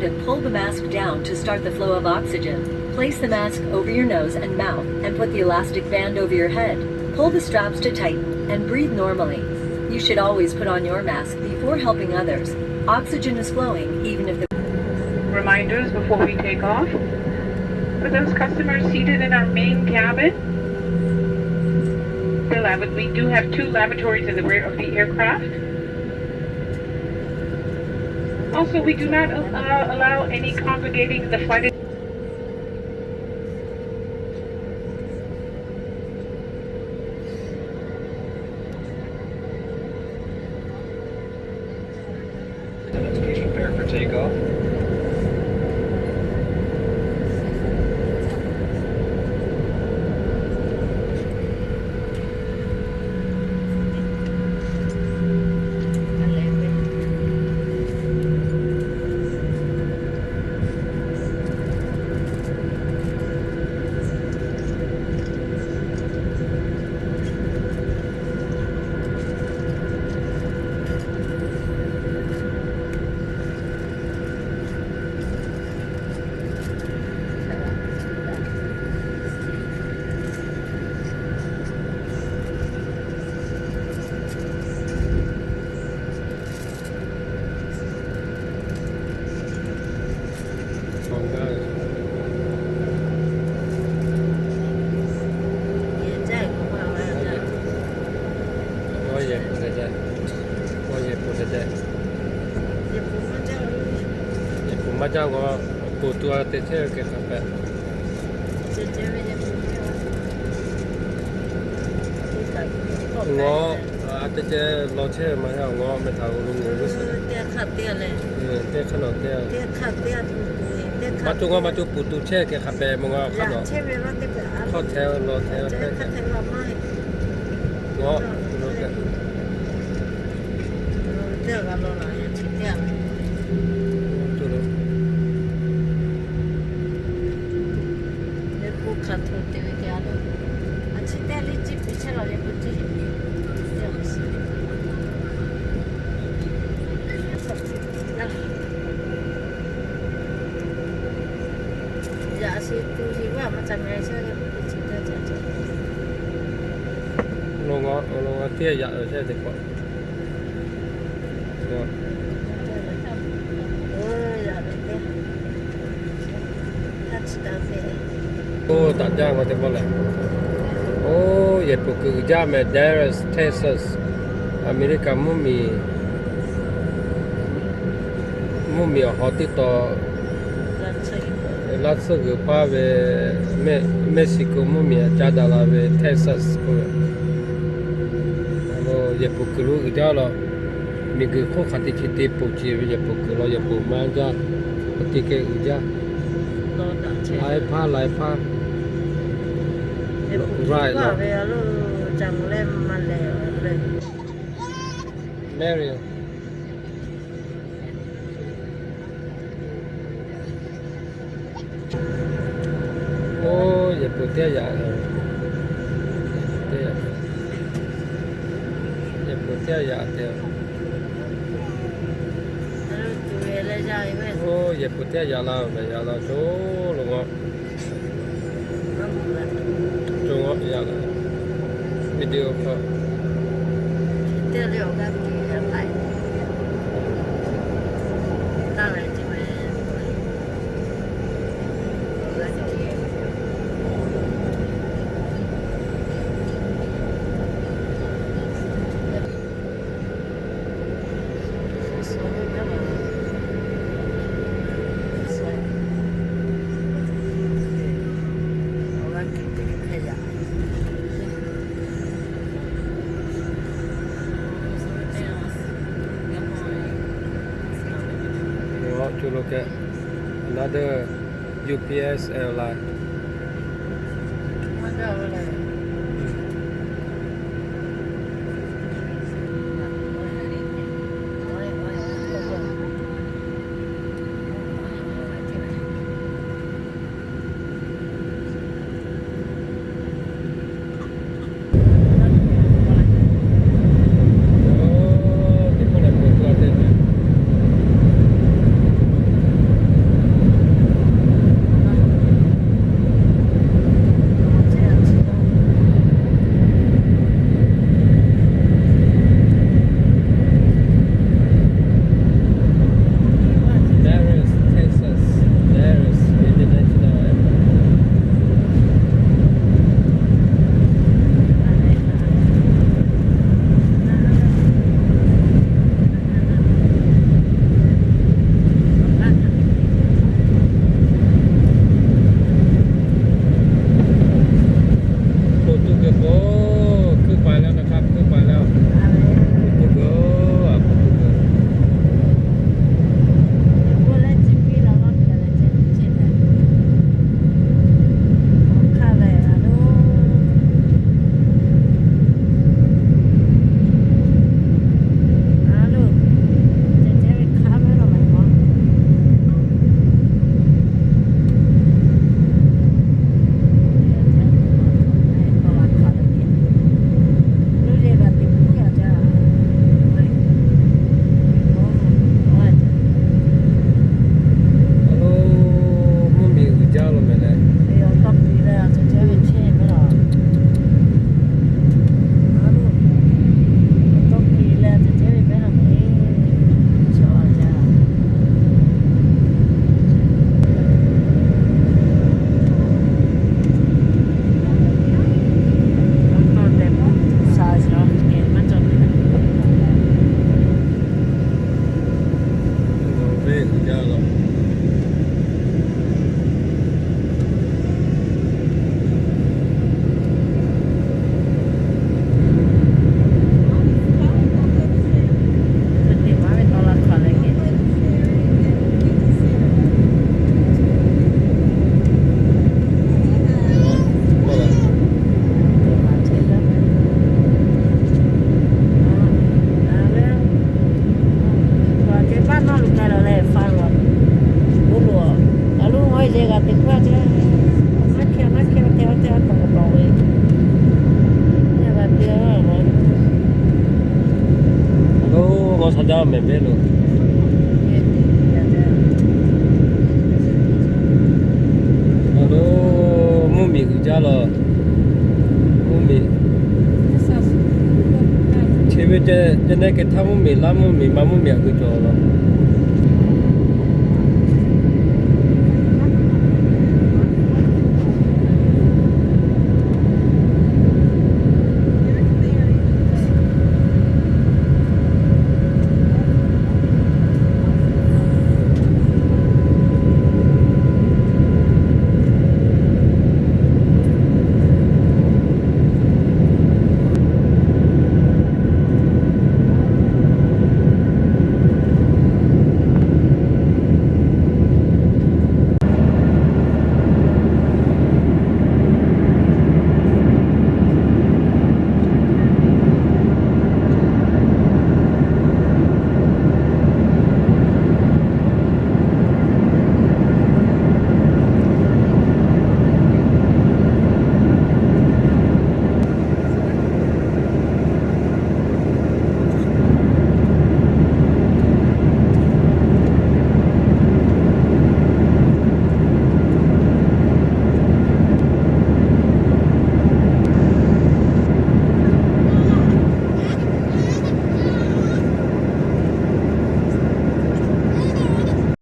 And pull the mask down to start the flow of oxygen. Place the mask over your nose and mouth and put the elastic band over your head. Pull the straps to tighten and breathe normally. You should always put on your mask before helping others. Oxygen is flowing even if the Reminders before we take off. For those customers seated in our main cabin, the lab-, we do have two lavatories in the rear of the aircraft. Also, we do not, uh, allow any congregating in the flight. Identification, prepare for takeoff. Yehˬ puˍ maˇ jaˇ k'o, puˍ tu a te chehˇ ve kehˬ hk'a pehꞈ. Ngaw, a te ceh law chehˇ ve maˇ heˆ, ngaw meh htaꞈ lo ngeuˬ g'uˇ suhˍ. Teˇ hk'aˇ nawˬ teˇ, maˇ co ngaw maˇ co puˍ tu chehˇ kehˬ hk'a pehꞈ mawˬ ngaw hk'aˇ nawˬ. Hk'aw hteh law hteh, ngaw, Lo ngaw, lo ngaw teˇ yaꞈ chehˇ teˇ hk'awꞈ. Oˇ, daꞈ jaˇ ngaw teˇ pawˆ lehˬ. Oˇ, yehˬ puˍ kuiˬ uiˍ jaˇ meh, Dallas, Texas, America mvuhˇmiˬ, mvuhˇmiˬ awˬ hawˬ teˇ taw laˇ tsuhˇ g'uiˬ paˇ ve, Mexico mvuhˇmiˬ aꞈ caˇ daꞈ la ve Texas k'oˆ ve, yehˬ puˍ kuiˬ lo uiˍ jaˇ law. Miˬ guiˬ hk'oˆ hk'aˬ te chi te poˬ ce ve yehˬ puˍ kuiˬ law, yehˬ puˍ maˇ jaˇ, awˬ te keh uiˍ jaˇ. Laiˉ hpaˇ laiˉ hpaˇ right law. Mary. Oˇ, yehˬ puˍ teˇ yaꞈ, yehˬ puˍ teˇ yaꞈ te. Oˇ, yehˬ puˍ teˇ yaꞈ la ve, yaꞈ la co lo ngaw. Video hk'aw. Ngaw, co lo keh, another U P S airline. Awˬ, naˉ hkiaˇ naˉ hkiaˇ te a te a tawˍ tawˍ ve. Yaˇ g'a te a. Awˬ, lo, ngaw sha jaˇ mehˍ ve lo. Awˬ, lo, mvuhˇ miˬ uiˍ jaˇ la. Mvuhˇ miˬ. Chi ve te, te neˇ keh htaˇ mvuhˇ miˬ laˇ, mvuhˇ miˬ ma mvuhˇ miˬ aꞈ keu cawˬ la.